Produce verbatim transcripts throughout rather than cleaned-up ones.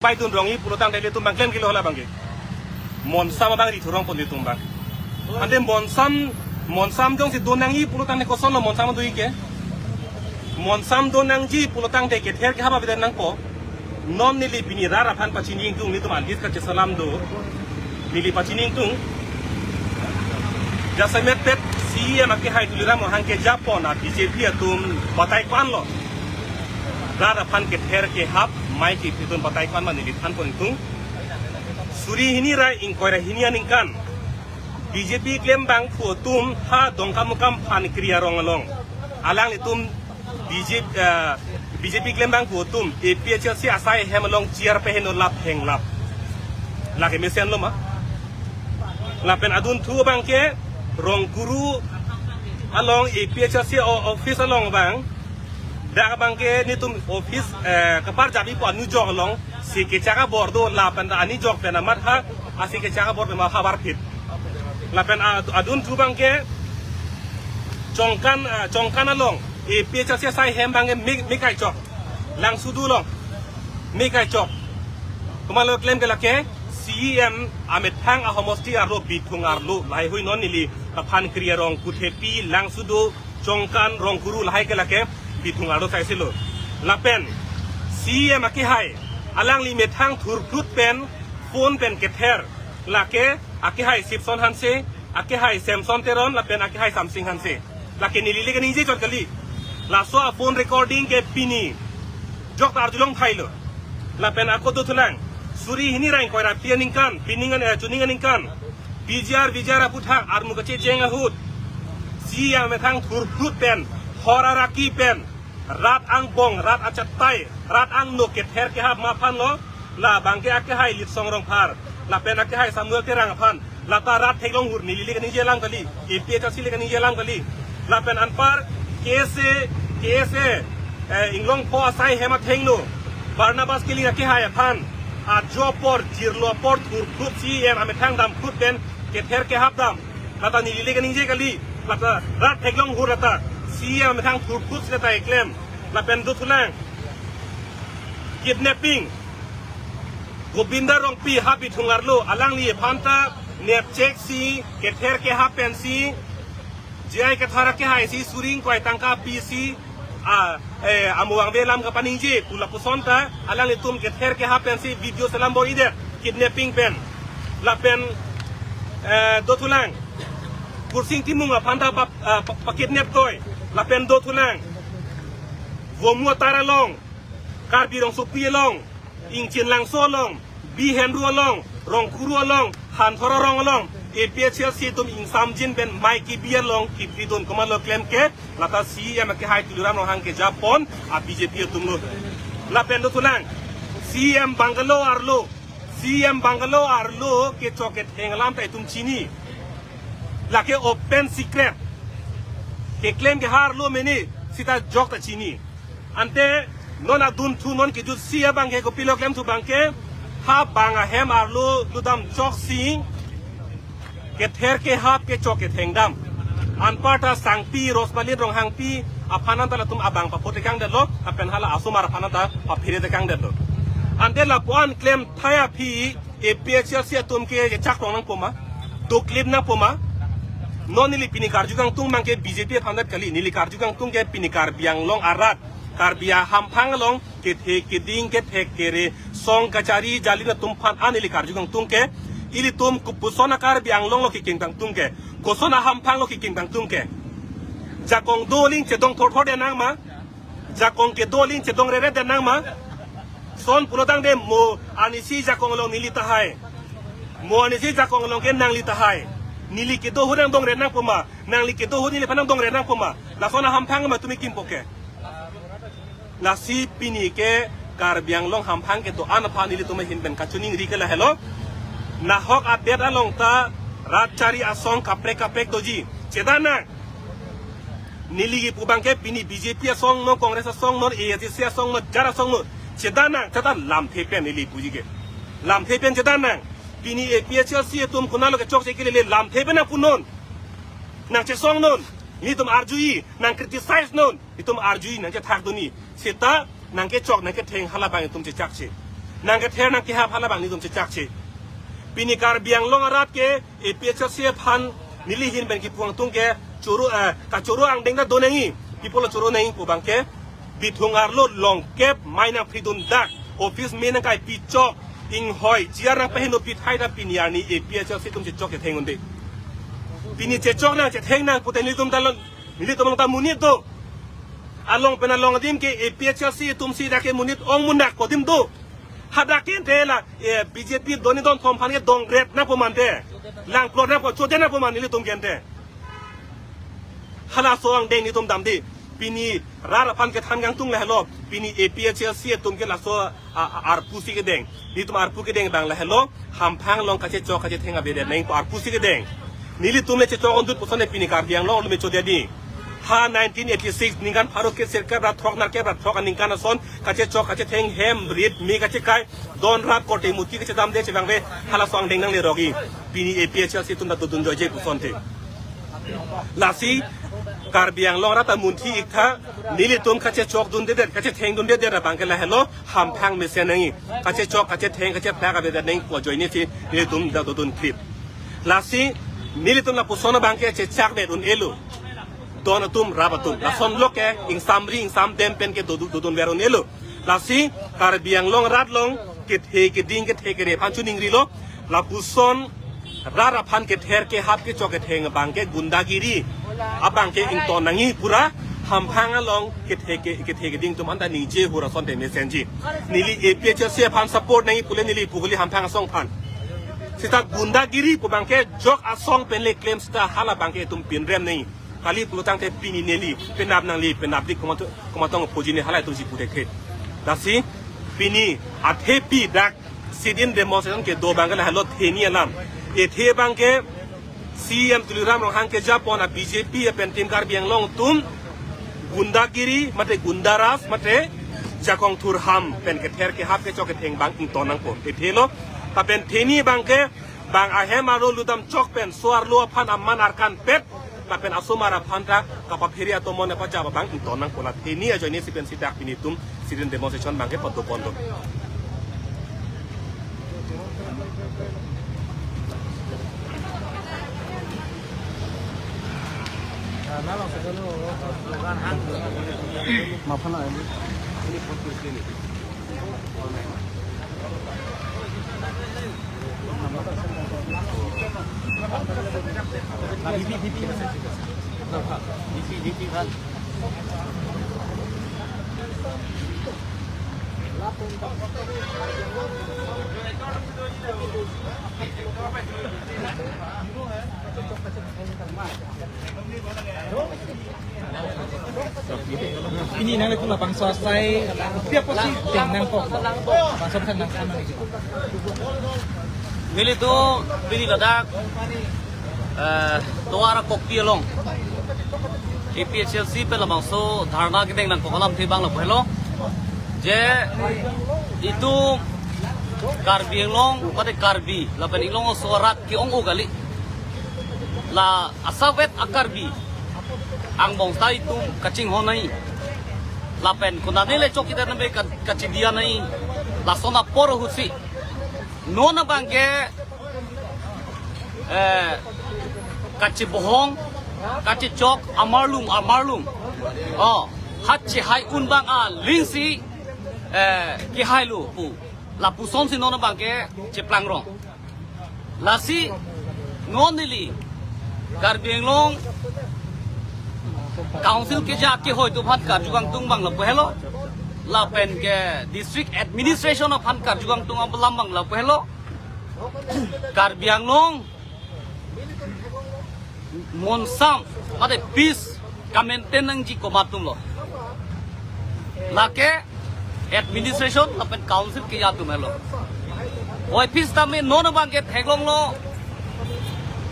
Ai dun rong-i pulo tangte ilitum abang klemkle lo hala abangke. Monsam abang ri thurong pon ilitum abang. Ante monsam, monsam jongsi do nang-i pulo tangte kosonlo monsam do-i ke. Monsam do nangji pulo tangte kether kehap abang nangpo. Non neli pini rat aphan pachini ingtung, nelitum adis kachesalam do. Neli pachini ingtung. Jasemet pet C E M akehai Tuliram Ronghang kejapon a B J P atum batai ko-anlo. Rat aphan kether kehap mai ke itum batai ko-an ma neli thanpon ingtung. Suri hini ra ingkoi ra hini aningkan B J P klembangphu atum ha Dongkamukam Phankri arong along. Alanglitum B J P, eh, B J P klembangphu atum A P H L C asai hem along chair peheno lap henglap. Lake mesenlo ma. Lapen adunthu abangke Rongkuru along A P H L C o-, office along abang. Dak abangke nelitum office, eh, kepar jabi po anujok along. Si kechak abor do lapen ta anujok pen amat ha, asi kechak abor pen ma havar phit. Lapen a-, adunthu abangke Chongkan, ah, Chongkan along A P H L C asai hem abangke me, me kaichok. Langsudu along me kaichok. Komatlo klem ke lake C E M amethang ahomosti arlo Bithung arlo lahai hui non neli Phankri arong Kuthepi Langsudu Chongkan Rongkuru lahai ke lake Bithung arlo saisilo. Lapen C E M akehai alangli methang thurphut pen phone pen kether lake akehai Sipson Hanse, akehai Samson Teron, lapen akehai Samsing Hanse. Lake neli le kaningje chot kali. Laso a-phone recording ke pini jok ta arjulong thailo. Lapen ako dothulang. Suri hini ra ingkoi ra phli aningkan, pining an, eh, chuning aningkan. P G R, V G R aputhak armu kachecheng ahut. C E M amethang thurphut pen, hor araki pen. Rat angbong, rat achatai, rat angno kether kehap ma aphanlo, la abangke akehai Litsong Rongphar, lapen akehai Samuel Terang aphan, lata rat theklong hur neli le kaningje alam kali, A P H L C le kaningje alam kali, lapen anpar K S A, K S A, eh, Inglongpho asai hem athengno, Barnabas Killing akehai aphan, ajo apor, jirlo apor, thurphut C E M amethang damphut pen, kether kehap dam, lata neli le kaningje kali, lata rat theklong hur lata, C E M amethang thurphut si lata keklem, lapen dothulang. Kidnapping. Gobinda Rongpi ha Bithung arlo, alangli aphan ta nepchek si, kether kehap pensi, J I Kathar akehai si, suri ingkoi tangka pisi, a, eh, amo vangve alam kapaningje, pu lapuson ta, alanglitum kether kehap pensi, video selam bor-idet, kidnapping pen, lapen, eh, dothulang, Kursing Timung aphan ta pa, ah, pa, pakidnap toi, lapen dothulang, Vomu atar along, Karbi Rongsopi along, Ingchin Langso along, Bihenru along, Rongkuru along, Hanthor arong along, A P H L C atum ingsamjin pen mai kebi along kipidun komatlo klem ke, lata C E M akehai Tuliram Ronghang kejapon, a B J P atumlo. Lapen dothulang, C E M bungalow arlo, C E M bungalow arlo kechok ketheng alam ta itum chini. Lake open secret. Keklem ke ha arlo mene sita jok ta chini. Ante non adunthu non kejutsi abangke kopilo klemthu abangke ha bang ahem arlo ludam choksi kether kehap kechok ketheng dam. Anparta Sangpi Rosmalin Ronghangpi aphan anta latum abang papotekangdetlo, lapen hala asomar aphan anta paphiretekangdetlo. Ante lapu-an klem thai aphi A P H L C atum ke chak rong nangpo ma, doklip nangpo ma. Non neli pini karju kangtung abangke B J P aphan det kali, neli karju kangtung ke pini Karbi Anglong arat, Karbi ahamphang along kethe keding kethek kere song kachari jali atum aphan an neli karju kangtung ke, ilitum kopuson a-Karbi Anglong lo kekim kangtung ke, koson ahamphang lo kekim kangtung ke. Jakong do aling chedong thorthor det nang ma, jakong kedo aling chedong reret det nang ma. Son pulo tangte mo anisi jakong along neli tahai. Mo anisi jakong along ke nangli tahai. Neli kedo ahut nangdong reret nangpo ma, nangli kedo ahut neliphan nangdong reret nangpo ma. Lason ahamphang ma tumi kimpo ke. Lasi pini ke Karbi Anglong hamphang kedo-an aphan nelitum ahin pen kachiningri ke lahelo. Nahok adet along ta rat chari asong kaprek kaprek doji. Chedan nang. Neli kipu abangke pini B J P asong non, Congress asong non, A I C C asong non, jar asong non. Chedan nang, chedan lamthe pen neli puji ke. Lamthe pen chedan nang. Pini A P H L C atum konatlo kechokche kelele lamthe pen nangpu non. Nangchesong non. Nelitum arju-i, nang criticize non. Itum arju-i, nangchethak dun-i. Seta nangkechok nangketheng hala abang itum chechakche. nangkether nangkehap hala abang nelitum chechakche. Pini Karbi Anglong arat ke A P H L C aphan neli ahin pen kipu angtung ke choro, eh, kachoro angdeng ta do nangji. Pi apotlo choro nangji pu abang ke, bithung arlo longkep mai nangphridun dak, office me nangkaipi chok, inghoi, chair nangpaheno pithai ta pini arni A P H L C atum chechok chetheng un-e. Pini chechok nang chetheng nang pute nelitum ta lo, nelitum along ta monit do. Along pen along adim ke A P H L C atum si dak ke monit ong mundak kodim do. Hadak ke ante la, eh, B J P doni don thom aphan ke dongret nangpo mante. Langplot nangpo, chodet nangpo man nelitum ke ante. Halaso angdeng nelitum damde. Pini rat aphan kethan kangtung lahelo. Pini A P H L C atum ke laso a, a, arpu si kedeng. Nelitum arpu kedeng abang lahelo. Hamphang along kachechok kachetheng avedet nangpo arpu si kedeng. Nelitum le chechok undut puson le pini Karbi Anglong atum le chodet nangji. Ha nineteen eighty-six ningkan pharo kre sirkep ra throk nerkep ra throk aningkan ason kachechok kachetheng hem rit me kachekai don rat korte muti kachedamde chevangve halaso angdeng nanglerokji. Pini A P H L C atum ta dodun joije pusonte. Lasi Karbi Anglong arat ta munthi iktha, nelitum kachechok dundedet, kachetheng dundedet abang ke lahelo, hamphang mesen nangji. Kachechok, kachetheng, kachephlak avedet nangpo ajoine si nelitum ta dodun krip. Lasi nelitum lapuson abang ke chechakdet un-elo. Don atum rap atum. Lason lo ke ingsamri ingsamdem pen ke dodu-, dodunver un-elo. Lasi Karbi Anglong arat along kethe keding kethe kere aphan chuningrilo. Lapuson rat aphan kether kehap kechok ketheng abang ke gundagiri abang ke ington nangji pura, hamphang along kethe ke, kethe keding atum anta ningje hur asonte mesenji. Neli A P H L C aphan support nangji pule neli pu kali hamphang asong aphan. Seta gundagiri pu abang ke jok asong pen le klem seta hala abang ke itum pinrem nangji. Kali pulotangte pini neli penap nangli penapdik komat-, komatong puji ne halai atum si puthekthe. Lasi pini athepi dak sit-in demonstration kedo abang ke lahelo theni alam. Ethe abang ke C E M Tuliram Ronghang kejapon a B J P pen Team Karbi Anglong atum gundagiri mate gundaraj mate jakong thurham pen kether kehap kechok ketheng abang ington nangpo. Ethelo. Lapen theni abang ke bang ahem arlo ludam chok pen so-arlo aphan aman arkan pet lapen asomar aphan ta kapaphere atomon apachap abang ington nangpo, la theni ajoine si pensi dak pini itum sit-in demonstration abang ke pado pon do. Pini nanglitum labangso asai, pi apotsi theng nangkok? Labangso theng nang sama ni. Nelitum pini ladak, eh, Tovar akokpi along A P H L C pen labangso dharna kedeng nangkok alamthe abang lapu helo. Je itum Karbi Anglong, pade Karbi, lapen Inglong aso arat ke-ong-o kali. La asavet a-Karbi angbong ta itum kachinghon nangji. Lapen konane le chokidar nangbe ka-, kachidiya nangji. Lason apor ahutsi non abang ke, eh, kachibohong, kachichok, amarlum, amarlum. Oh, hat chehai un abang aling si, eh, kehailo pu. Lapuson si non abang ke cheplangrong. Lasi non neli Karbi Anglong Council keja kehoi atum aphan karju kangtung abang lapu helo. Lapen ke District Administration aphan karju kangtung alam abang lapu helo. Karbi Anglong monsam, mate peace kamaintain nangji komat atumlo? Lake administration lapen council keja atum helo. Oi, peace tame non abang ke theklonglo.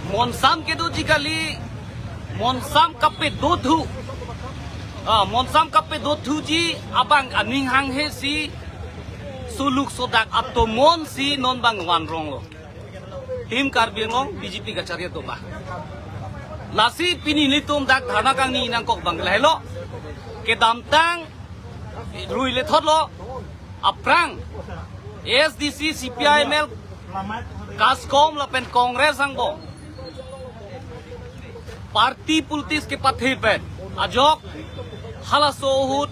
Monsam kedoji kali, monsam kapedothu. Ah, monsam kapedothuji abang aning hanghe si suluk sodak atomon si non abang vanronglo. Team Karbi Anglong B J P kachari atum ba. Lasi pini nelitum dak dharna kangni nangkok abang lahelo. Kedamtang rui lethotlo. Aphrang ASDC, CPI ML, KASCOM lapen Congress angbong party politics kepathe pen ajok halaso ahut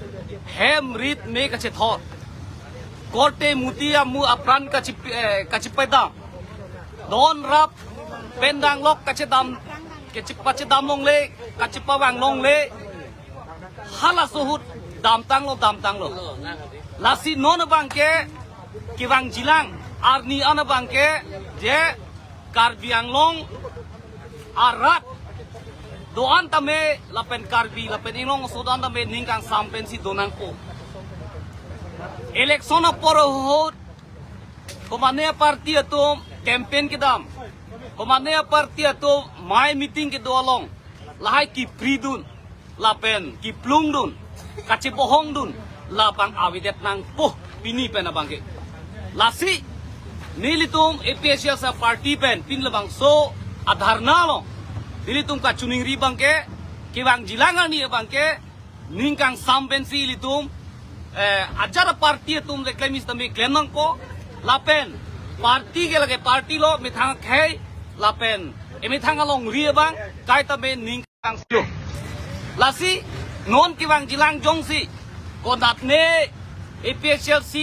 hem rit me kachethor, korte muti amu apran kachip-, eh, kachipaidam, don rap pen danglok kachedam, kachipachedam longle, kachipavang longle, halaso ahut damtanglo, damtanglo. Lasi non abangke kevangjilang arni an abangke je Karbi Anglong arat do-an tame lapen Karbi lapen Inglong aso do-an tame ning kangsam pensi donangpo. Election apor ahut komatne party atum campaign kedam, komatne party atum mai meeting kedo along lahai kipridun lapen kiplungdun, kachebohongdun, labang avedet nangpo pini pen abangke. Lasi nelitum APHLC party pen pini labangso adharna along nelitum kachiningri abangke, kevangjilang arni abangke ning kangsam pensi ilitum, eh, ajat party atum le klem sitame klem nangpo, lapen party ke lake party lo, methang akhei lapen emethang alongri abang kaita me ning kangsam. Lasi non kevangjilang jongsi konatne APHLC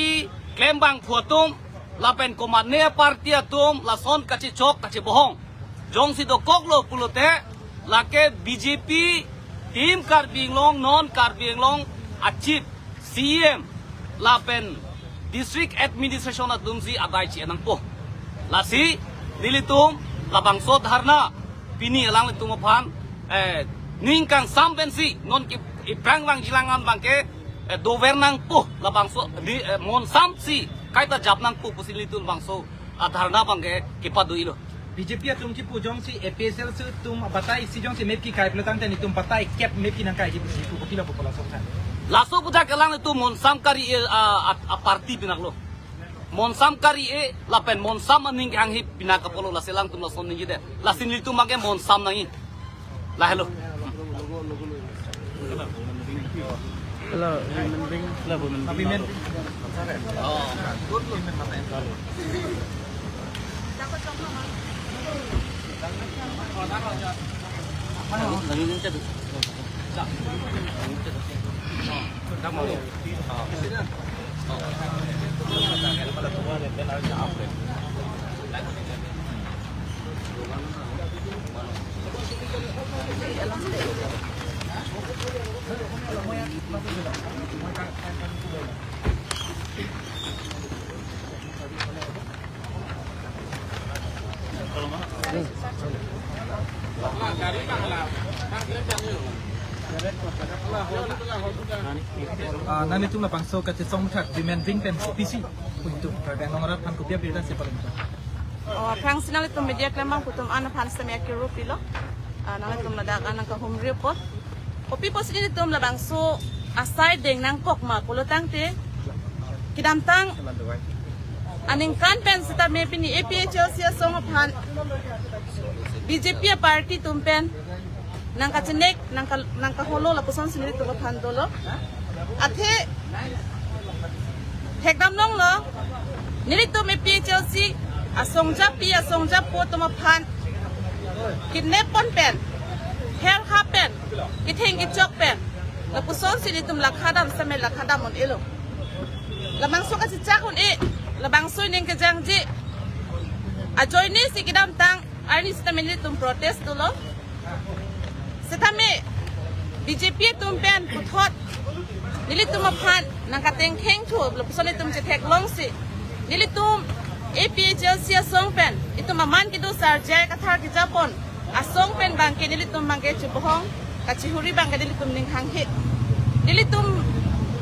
klem abangphu atum lapen komatne party atum lason kachechok kachebohong jongsi dokoklo pulote, lake BJP team Karbi Anglong, non Karbi Anglong a chief, CEM lapen district administration atumsi adai chi-en nangpo. Lasi nelitum labangso dharna pini alanglitum aphan, eh, ning kangsam pensi non ke iprang vangjilang an abangke, eh, dover nangpo, labangso di, eh, monsamsi kaita jap nangpo pusi nelitum labangso adharna abangke kepado-ilo. BJP atum kipu jongsi APHLC atum batai isi jongsi mep kekai pulotangte nelitum batai kep mep kenangkai kipu kipu kopilo pu laso aphuthak. Laso aphuthak alanglitum monsam kari-e, a, a, a party pinaklo. Monsam kari-e lapen monsam aning kehanghe pinak apotlo, lasi alangtum lason ningjedet. Lasi nelitum abangke monsam nangji. Lahelo. Hello, women wing. Hello, women wing. Ah, nanglitum labangso kachesong thak women wing pen kopisi pu itum Karbi Anglong arat aphan kopi abirta si paling. Oh, aphrangsi nanglitum media klembang atum an aphan sitame akirupilo. Ah, nanglitum ladak an nangkahumri apot. Kopi pusi nelitum labangso asai deng nangkok ma pulotangte, kedamtang aningkan pen sitame pini APHLC asong aphan BJP a party atum pen nangkachenek, nangka, nangkaholo lapusonsi nelitum aphan dolo. Athe thekdam longlo, nelitum APHLC asongjapi asongjapo atum aphan kidnap pon pen, her ha pen, kitheng kechok pen, lapusonsi nelitum lakha dam sitame lakha dam un-elo. Labangso kachechak un-e, labangso ining kejangje ajoinesi kedamtang arni sitame nelitum protest dolo. Sitame BJP atum pen puthot nelitum aphan nangkatengkheng thu lapuson itum chetheklongsi, nelitum APHLC asong pen itum aman kedo sar J I Kathar kejapon asong pen abangke nelitum abangke chebohong kachihuri abangke nelitum ning hanghe. Nelitum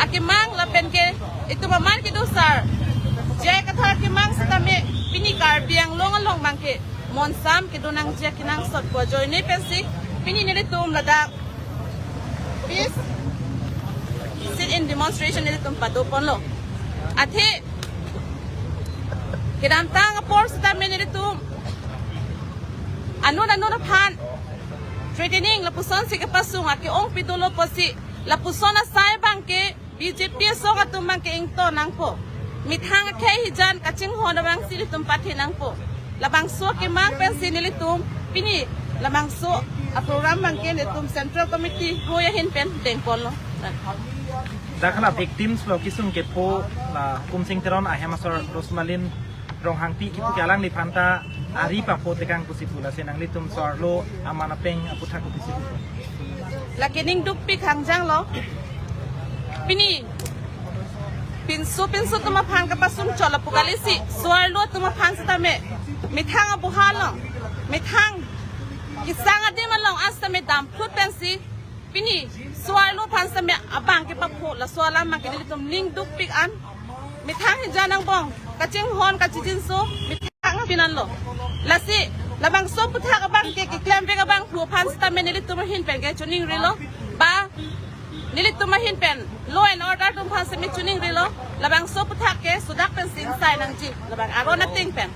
akemang lapen ke itum aman kedo sar J I Kathar akemang sitame pini Karbi Anglong along abangke monsam kedo nangji akenangsot pu ajoine pensi pini nelitum ladak peace sit-in demonstration nelitum pado ponlo. Athe kedamtang apor sitame nelitum anun anun aphan threatening lapusonsi kepasung ake-ongpi dolo pusi lapuson asai abangke BJP asong atum abangke ingto nangpo. Methang akhei hijan kachinghon abang si ilitum pathe nangpo. Labangso akemang pensi nelitum pini labangso aprogram abangke nelitum Central Committee hoi ahin pen dengponlo. Dak hala victims lo kesung kepho la Hukum Sing Teron ahem asor Rosmalin Ronghangpi kipu ke alangliphan ta ari papo tekang pusi pu, lasi nanglitum so-arlo aman apeng aputhak pusi pu. Lake ning dukpik hangjanglo. Pini pinso pinso atum aphan kapasung chot lapu kali si, so-arlo atum aphan sitame methang abuhal along, methang kesang adim along an sitame damphlut pensi pini so-arlo aphan sitame abang kepapho, laso alam abangke nelitum ning dukpik an. Methang hijan angbong kachinghon kachijinso methang pinanlo. Lasi labangso aputhak abangke keklem vek abang thu aphan sitame nelitum ahin pen ke choningrilo. Ba nelitum ahin pen law and order atum aphan sitame choningrilo. Labangso aputhak ke sudak pensi insai nangji, labang aron ateng pen.